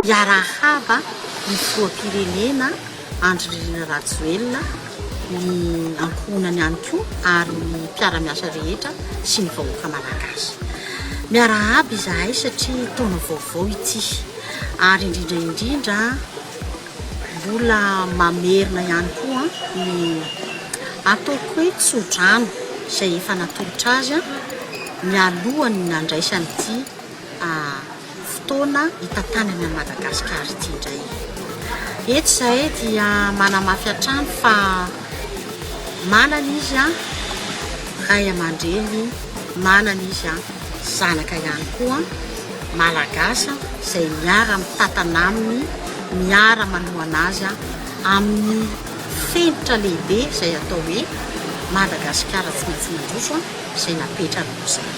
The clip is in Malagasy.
Hiarahaba ny filoham-pirenena Andry Nirina Rajoelina, ny ankohonany ihany koa ary ny mpiara-miasa rehetra sy ny vahoaka malagasy. Miarahaba izahay satria taona vaovao ity ary indrindra indrindra mbola mamerina ihany koa ny ataoko hoe tsodrano izay efa natolotra azy mialohan'ny nandraisany ity fotoana hitantanany an'i Madagasikara ity indray. Eto izahay dia manamafy hatrany fa manana izy ray aman-dreny, manana izy zanaka ihany koa Malagasy izay miara-mitantana aminy, miara-manohana azy amin'ny fenitra lehibe izay atao hoe Madagasikara tsy maintsy mandroso izay napetrany ho izay.